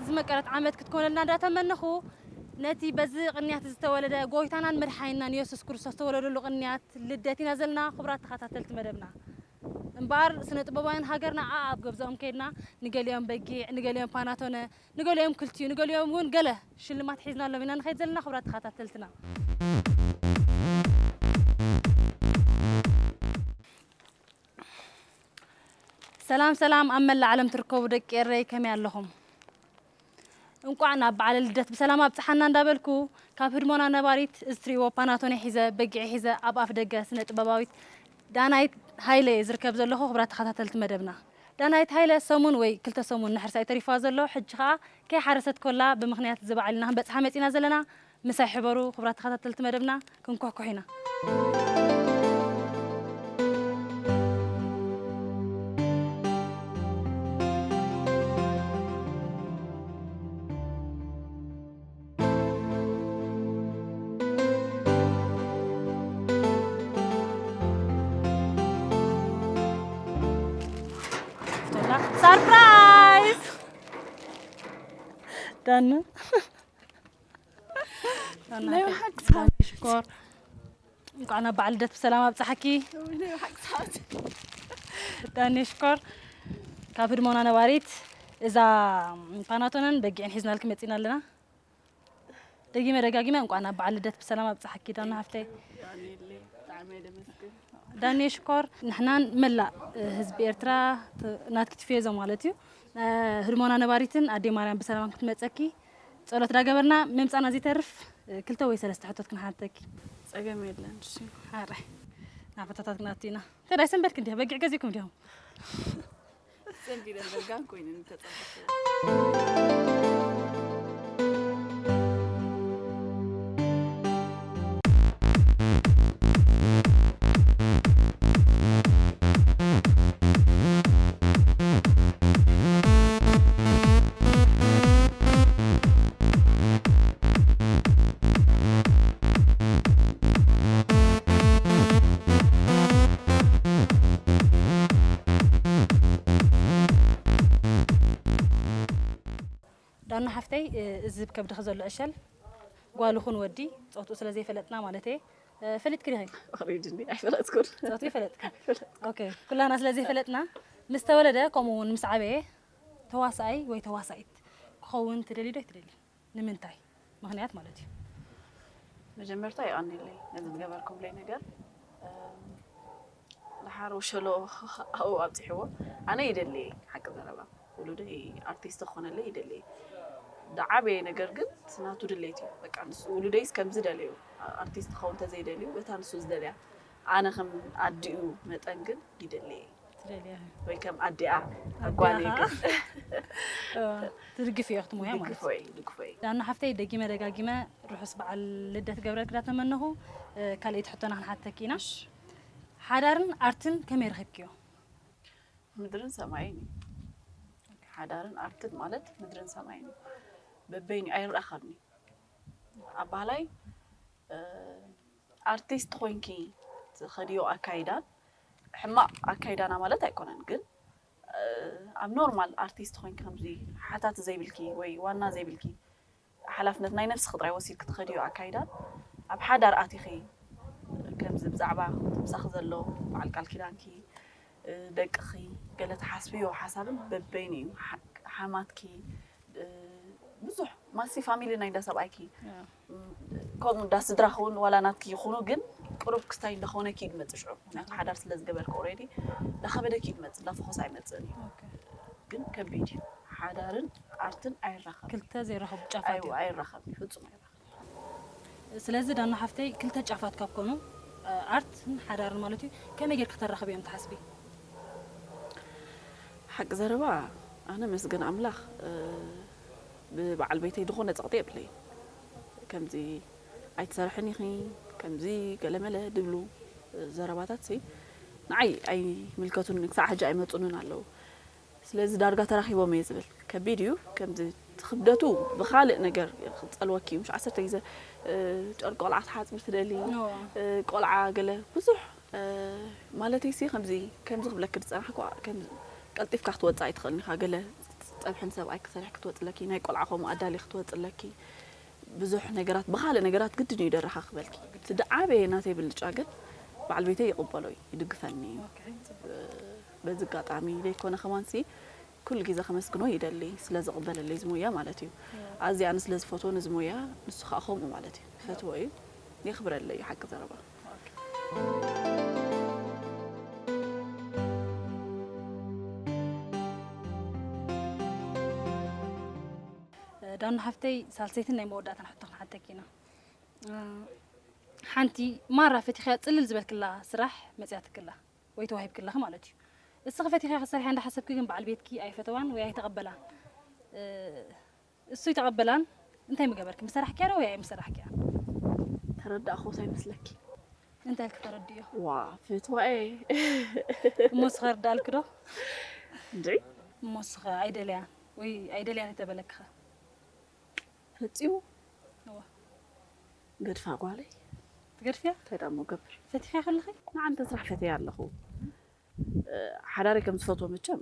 ዝመቀረት ዓመት ክትኮነልና እንዳተመነኹ፣ ነቲ በዚ ቅንያት ዝተወለደ ጎይታናን መድሓኒናን የሱስ ክርስቶስ ዝተወለደሉ ቅንያት ልደት ኢና ዘለና። ክቡራት ተኸታተልቲ መደብና፣ እምበኣር ስነ ጥበባውያን ሃገርና ኣኣብ ገዛኦም ከይድና፣ ንገሊኦም በጊዕ፣ ንገሊኦም ፓናቶነ፣ ንገሊኦም ክልቲኡ፣ ንገሊኦም እውን ገለ ሽልማት ሒዝናሎም ኢና ንኸይድ ዘለና። ክቡራት ተኸታተልትና፣ ሰላም ሰላም፣ ኣብ መላእ ዓለም ትርከቡ ደቂ ኤረይ፣ ከመይ ኣለኹም? እንቋዕ ናብ በዓለ ልደት ብሰላም ኣብጽሓና እንዳበልኩ፣ ካብ ህድሞና ነባሪት እዚ ትርእይዎ ፓናቶነ ሒዘ፣ በጊዕ ሒዘ፣ ኣብ ኣፍ ደገ ስነ ጥበባዊት ዳናይት ሃይለ እየ ዝርከብ ዘለኹ። ክቡራት ተኸታተልቲ መደብና፣ ዳናይት ሃይለ ሰሙን ወይ ክልተ ሰሙን ንሕርሳ እዩ ተሪፍዋ ዘሎ። ሕጂ ኸኣ ከይሓረሰት ኮላ ብምኽንያት እዚ በዓል ኢና ክንበጽሓ መጺና ዘለና። ምሳይ ሕበሩ ክቡራት ተኸታተልቲ መደብና፣ ክንኩሕኩሕ ኢና። ሰርፕራይዝ! ዳኑ። ናይ ብሓቂ ሰዓት። ሽኮር። እንኳዕ ናብ በዓል ልደት ብሰላም ኣብፀሓኪ። ናይ ብሓቂ ሰዓት። ዳኒ ሽኮር። ካብ ህድሞና ነባሪት እዛ ፓናቶነን በጊዕን ሒዝናልኪ መፂና ኣለና። ደጊመ ደጋጊመ እንኳዕ ናብ በዓል ልደት ብሰላም ኣብፀሓኪ ዳኑ ሓፍተይ። ዳንኤል፣ ብጣዕሚ እየ ደመስግን። ዳኒ ሽኮር፣ ንሕናን መላእ ህዝቢ ኤርትራ ት-፣ ናትኪ ቲፌዞ ማለት እዩ። እ፣ ህድሞና ነባሪትን ኣደይ ማርያም ብሰላም ክትመጸኪ ጸሎት ዳገበርና ምምጻና ዘይተርፍ፣ እ፣ ክልተ ወይ ሰለስተ ሕቶት ክንሓተኪ። ጸገም የለን፣ እሺ። ሓራይ። ናብ ሕቶታት ክንኣቱ ኢና። ተዳይ ሰንበድክ እንዲያ፣ በጊዕ ገዚእኩም እንዲኹም? ሰንቢደን በጋን ኮይነን ተጸበኹ። ዳኑ ሓፍተይ፣ እ፣ እዚ ኣብ ከብድኺ ዘሎ ዕሸል ጓል ይኹን ወዲ ጾትኡ ስለ ዘይፈለጥና ማለት እየ። እ፣ ፈሊጥኪ ዲኺ? ኦሬዲ እንዲ ኣይፈለጥኩን። ጾትኡ ይፈለጥኪ? ኦኬ፣ ኩላና ስለ ዘይፈለጥና ምስ ተወለደ ከምኡ እውን ምስ ዓበየ ተዋሳኣይ ወይ ተዋሳኢት ክኸውን ትደሊ ዶ ኣይትደሊ? ንምንታይ ምኽንያት ማለት እዩ? መጀመርታ የቐንየለይ ነዚ ዝገበርኩምለይ ነገር። እም፣ ደሓር ወሸሎ ኣብኡ ኣብፂሕዎ። ኣነ ይደሊ እየ፣ ሓቂ ዘረባ፣ ውሉደይ ኣርቲስት ክኾነለይ ይደሊ እየ። ዝዓበየ ነገር ግን ናቱ ድሌት እዩ። በቃ ንሱ ውሉደይስ ከምዚ ደለዩ፣ ኣርቲስት ክኸውን ተዘይደልዩ፣ በታ ንሱ ዝደልያ፣ ኣነ ከም ኣዲኡ መጠን ግን ይደሊ እየ። ትደልያ። ወይ ከም ኣዲኣ ኣዲኣ ኣጓኒ ኸዓ። ግን እ፣ ትድግፍ እየ፣ ክትሞያ ማለት እዩ። ድግፎይ፣ ድግፎይ። ዳኑ ሓፍተይ፣ ደጊመ ደጋጊመ ርሑስ በዓል ልደት ገብረልክ ዳተመነኹ። እ፣ ካልኣይቲ ሕቶና ክንሓተኪ ኢና። እሺ። ሓዳርን ኣርትን ከመይ ረኺብክዮ? ምድርን ሰማይን እዩ። ሓዳርን ኣርትን ማለት ምድርን ሰማይን እዩ። በበይኑ ኣይረኸብን እዩ። ኣባህላይ፣ እ፣ ኣርቲስት ኮይንኪ ትኸድዮ ኣካይዳን ሕማቕ ኣካይዳና ማለት ኣይኮነን፣ ግን፣ እ፣ ኣብ ኖርማል ኣርቲስት ኮይንኪ ከምዚ ሓታቲ ዘይብልኪ ወይ ዋና ዘይብልኪ ሓላፍነት ናይ ነብስኺ ጥራይ ወሲድኪ ትኸድዮ ኣካይዳን ኣብ ሓዳር ኣቲኺ ከምዚ ብዛዕባ ምሳኺ ዘሎ በዓል ቃል ኪዳንኪ፣ እ፣ ደቅኺ ገለ ትሓስብዮ ሓሳብን በበይኑ እዩ። ሓ-፣ ሓማትኪ፣ እ፣ ብዙሕ ማሲ ፋሚሊ ናይ እንዳ ሰብኣይኪ፣ ያ። እም፣ ከምኡ እንዳ ስድራኺ እውን ዋላ ናትኪ ይኹኑ፣ ግን ቅሩብ ክስታይ እንዳኾነኪ እዩ ዝመጽእ ሽዑ። ምኽንያቱ ሓዳር ስለ ዝገበርኪ ኦሬዲ እንዳኸበደኪ እዩ ዝመጽእ፣ እንዳፈኾሰ ኣይመጽእን እዩ። ኦኬ። ግን ከቢድ እዩ። ሓዳርን ኣርትን ኣይራኸብን። ክልተ ዘይራኸቡ ጫፋት ኣይዋ፣ እዮም። ኣይራኸብን እዩ፣ ፍጹም ኣይራኸብን። ስለዚ ዳኑ ሓፍተይ፣ ክልተ ጫፋት ካብ ኮኑ፣ እ፣ ኣርትን ሓዳርን ማለት እዩ፣ ከመይ ጌርኪ ከተራኽብዮም ትሓስቢ? ሓቂ ዘረባ፣ ኣነ መስገን ኣምላኽ፣ እ፣ ብበዓል ቤተይ ዝኾነ ጸቕጢ የብለይን። ከምዚ ኣይትሰርሕን ኢኺ፣ ከምዚ ገለመለ ድብሉ፣ እ፣ ዘረባታት ሲ ንዓይ ኣይምልከቱንን፣ ክሳዕ ሕጂ ኣይመጹንን ኣለዉ። ስለዚ ዳርጋ ተራኺቦም እየ ዝብል። ከቢድ እዩ። ከምዚ እቲ ክብደቱ ብኻልእ ነገር ክጸልወኪ እዩ። ምሽ ዓሰርተ ግዜ፣ እ፣ ጨርቂ ቆልዓ ክትሓጽቢ ትደሊ፣ ኖ። እ፣ ቆልዓ ገለ ብዙሕ፣ እ፣ ማለተይሲ ከምዚ፣ ከምዚ ክብለኪ ዝጸናሕኩ፣ ከም ቀልጢፍካ ክትወጽእ ኣይትኽእልን ኢኻ። ገለ ጸብሕን ሰብኣይ ክሰርሕ ክትወጽለኪ፣ ናይ ቆልዓ ከምኡ ኣዳሊ ክትወጽለኪ፣ ብዙሕ ነገራት ብኻልእ ነገራት ግድን እዩ ደረኻ ክበልኪ። እቲ ዝዓበየ ናተይ ብልጫ ግን በዓል ቤተይ ይቕበሎ እዩ፣ ይድግፈኒ እዩ። በዚ ኣጋጣሚ ዘይኮነ ከማንሲ ኩሉ ግዜ ከመስግኖ ይደሊ፣ ስለ ዝቕበለለይ እዚ ሞያ ማለት እዩ። ኣዝየ ኣነ ስለ ዝፈትዎ ነዚ ሞያ፣ ንሱ ከዓ ከምኡ ማለት እዩ፣ ይፈትዎ እዩ፣ የኽብረለይ እዩ ሓቂ ዘረባ። ዳኑ ሓፍተይ፣ ሳልሰይትን ናይ መወዳእታን ሕቶ ክንሓተኪ ኢና። ሓንቲ ማራ ፈቲኽያ ጽልል ዝበልክላ ስራሕ መጽያትክላ ወይ ተዋሂብክላኺ ማለት እዩ። እስኺ ፈቲኽያ ክትሰርሕያ እንዳሓሰብኪ ግን በዓል ቤትኪ ኣይፈተዋን ወይ ኣይተቐበላን። እሱ ይተቐበላን፣ እንታይ ምገበርኪ? ምሰራሕክያ ዶ ወይ ኣይምሰራሕክያ? ተረዳእኹ እንታይ መስለኪ? እንታይ ኢልኪ ተረድዮ? ዋ ፍትዋኤ እሞ እስኸ ርዳልኪ ዶ? እንዲ እሞ እስኸ ኣይደለያን ወይ ኣይደለያን የተበለክኸ? ፈጺሙ እዋ ገድፋ ጓለይ ትገድፍያ? እንታይ ደኣ እሞ ገብር ፈቲኽያ ከለኺ? ንዓንተ ስራሕ ፈትየ ኣለኹ። ሓዳሪ ከም ዝፈትዎ መቸም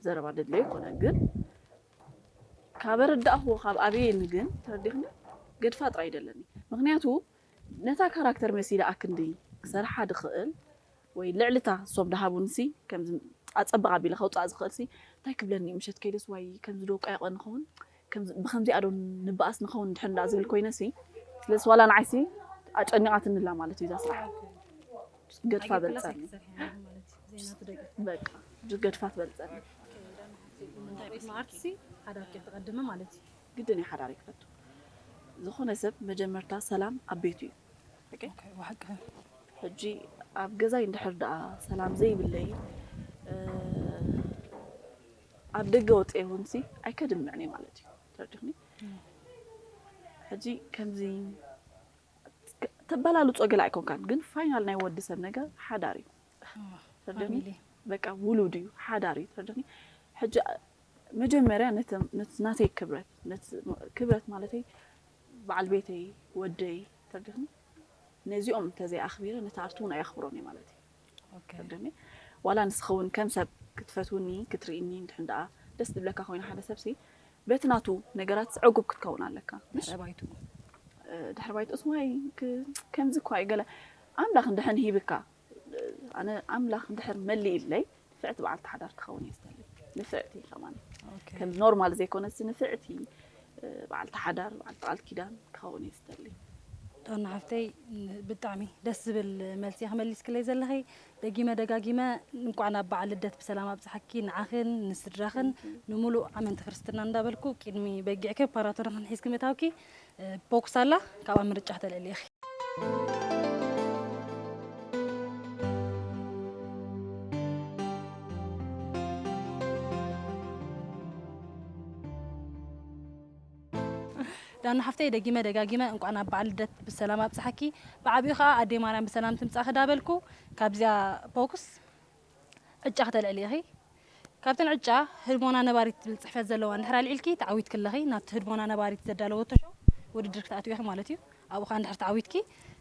ዘረባ ደድለይ ይኮነ ግን ካብ ኣረዳእኹዎ ካብ ኣብየኒ ግን ተረዲኽኒ ገድፋ ጥራይ ይደለኒ። ምክንያቱ ነታ ካራክተር መሲለ ኣክንዲ ክሰርሓ ድኽእል ወይ ልዕልታ እሶም ድሃቡንሲ ከምዚ ኣጸብቕ ኣቢለ ከውፅኣ ዝኽእል ሲ እንታይ ክብለኒ እዩ ምሸት ከይደስ ዋይ ከምዚ ዶ ቋይቐ ንኸውን ብከምዚኣ ዶ ንበኣስ ንኸውን ድሕር እንዳ ዝብል ኮይነ ሲ ስለስ ዋላ ንዓይ ሲ ኣጨኒቓትኒ ኣላ ማለት እዩ እዛ ስራሕ ገድፋ በልፀኒ በቃ ገድፋ ትበልፀኒ ኣርትሲ ሓዳር ክትቐድሚ ማለት እዩ ግድን እዩ ሓዳር ይክፈቱ ዝኾነ ሰብ መጀመርታ ሰላም ኣብ ቤቱ እዩ ዋሕቀ ሕጂ ኣብ ገዛይ እንድሕር ደኣ ሰላም ዘይብለይ ኣብ ደገ ወፀ ይኹንሲ ኣይከድምዕን ማለት እዩ ተረዲኹኒ ሕጂ ከምዚ ተበላልፆ ገለ ኣይኮንካን ግን ፋይናል ናይ ወዲ ሰብ ነገር ሓዳር እዩ ተረዲኹኒ በቃ ውሉድ እዩ ሓዳር እዩ ተረዲኹኒ ሕጂ መጀመርያ ነቲ ናተይ ክብረት ክብረት ማለተይ በዓል ቤተይ ወደይ ተረዲኽኒ ነዚኦም እንተዘይ ኣኽቢረ ነቲ ኣርት እውን ኣየኽብሮን እየ ማለት እዩ ተረዲኽኒ ዋላ ንስኺ እውን ከም ሰብ ክትፈትውኒ ክትርእይኒ እንድሕን ደኣ ደስ ዝብለካ ኮይኑ ሓደ ሰብሲ በቲ ናቱ ነገራት ዕጉብ ክትከውን ኣለካ ድሕረ ባይቱ ድሕሪ ባይትኡስ ዋይ ከምዚ እኳ እዩ ገለ ኣምላኽ እንድሕን ሂብካ ኣነ ኣምላኽ እንድሕር መሊእለይ ንፍዕቲ በዓልቲ ሓዳር ክኸውን እየ ዝደሊ ንፍዕቲ ከማን ከም ኖርማል ዘይኮነሲ ንፍዕቲ በዓልቲ ሓዳር በዓልቲ ቃል ኪዳን ክኸውን እየ ዝደሊ ዳና ሓፍተይ ብጣዕሚ ደስ ዝብል መልሲ ክመሊስክለይ ዘለኺ ደጊመ ደጋጊመ እንቋዕ ናብ በዓል ልደት ብሰላም ኣብፅሓኪ ንዓኽን ንስድራኽን ንሙሉእ ኣመንቲ ክርስትና እንዳበልኩ ቅድሚ በጊዕኪ ፓራቶን ክንሒዝኪ ምእታውኪ ቦክስ ኣላ ካብኣ ምርጫ ተልዕሊ ኢኺ ዳና ሓፍተይ ደጊመ ደጋጊመ እንቋዕ ናብ በዓል ልደት ብሰላም ኣብፅሓኪ ብዓብኡ ከዓ ኣደይ ማርያም ብሰላም ትምፃእኺ ዳበልኩ ካብዚኣ ቦክስ ዕጫ ክተልዕሊ ኢኺ ካብተን ዕጫ ህድሞና ነባሪት ትብል ፅሕፈት ዘለዋ እንድሕር ኣልዒልኪ ተዓዊትኪ ኣለኺ ናብቲ ህድሞና ነባሪት ዘዳለወቶ ሸው ውድድር ክትኣትዊ ኢኺ ማለት እዩ ኣብኡ ከዓ እንድሕር ተዓዊትኪ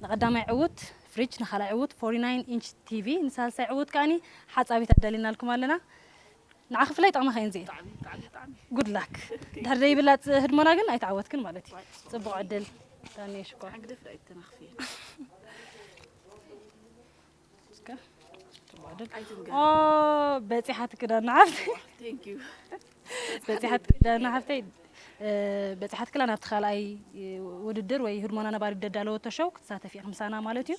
ንቀዳማይ ዕውት ፍሪጅ ንካልኣይ ዕውት ፎርቲ ናይን ኢንች ቲቪ ንሳልሳይ ዕውት ከዓኒ ሓፃቢት ኣዳሊናልኩም ኣለና ንዓኺ ብፍላይ ይጠቕማኺ እየን እዚኤን good luck ድሕር ዘይብላ ህድሞና ግን ኣይተዓወትክን ማለት እዩ ፅቡቕ ዕድል ዳኒ ሽኮር ግደፍ ኣይተናኽፍየን በፂሓትኪ ዳና ሓፍተይ በፂሓትኪ ዳና ሓፍተይ በፂሓትክላ ናብቲ ካልኣይ ውድድር ወይ ህድሞና ነባሪ ደዳለወቶ ሸው ክትሳተፊ ኢኺ ምሳና ማለት እዩ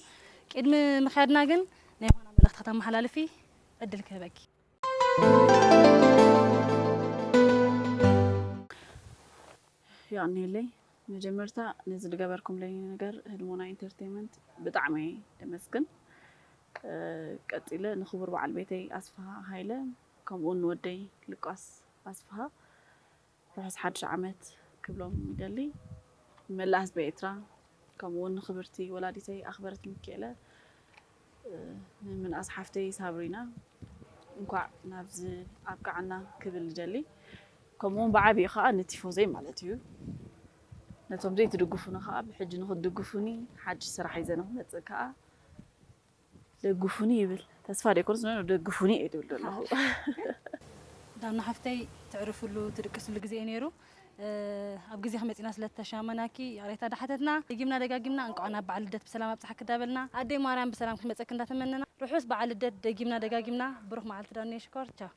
ቅድሚ ምኻድና ግን ናይ ፋና መልእኽቲ ከተመሓላልፊ ዕድል ክህበኪ የቐንየለይ መጀመርታ ነዚ ዝገበርኩምለይ ነገር ህድሞና ኢንተርቴንመንት ብጣዕሚ እየ ደመስግን ቀፂለ ንክቡር በዓል ቤተይ ኣስፍሃ ሃይለ ከምኡውን ንወደይ ልቋስ ኣስፍሃ ርሑስ ሓድሽ ዓመት ክብሎም ይደሊ ንመላእ ህዝቢ ኤርትራ ከምኡውን ንክብርቲ ወላዲተይ ኣኽበረት ሚኪኤለ ንምንኣስ ሓፍተይ ሳብሪና እንኳዕ ናብዚ ኣብቅዓና ክብል ይደሊ ከምኡውን ብዓብኡ ከዓ ንቲፎዘይ ማለት እዩ ነቶም ዘይትድግፉኒ ከዓ ብሕጂ ንክትድግፉኒ ሓድሽ ስራሕ ይዘ ንክመፅእ ከዓ ደግፉኒ ይብል ተስፋ ደይኮንስ ኖ ደግፉኒ እየ ዝብል ዘለኹ ንሓፍተይ ትዕርፍሉ ትድቅስሉ ግዜ እዩ ነይሩ። ኣብ ግዜ ክመፂና ስለ ተሻመናኪ ይቕሬታ ዳሓተትና ደጊምና ደጋጊምና እንቋዕ ናብ በዓል ልደት ብሰላም ኣብፅሓኪ ዳበልና ኣደይ ማርያም ብሰላም ክትመፀኪ እንዳተመነና ርሑስ በዓል ልደት ደጊምና ደጋጊምና ብሩኽ መዓልቲ ዳንኤ ሽኮር ቻው።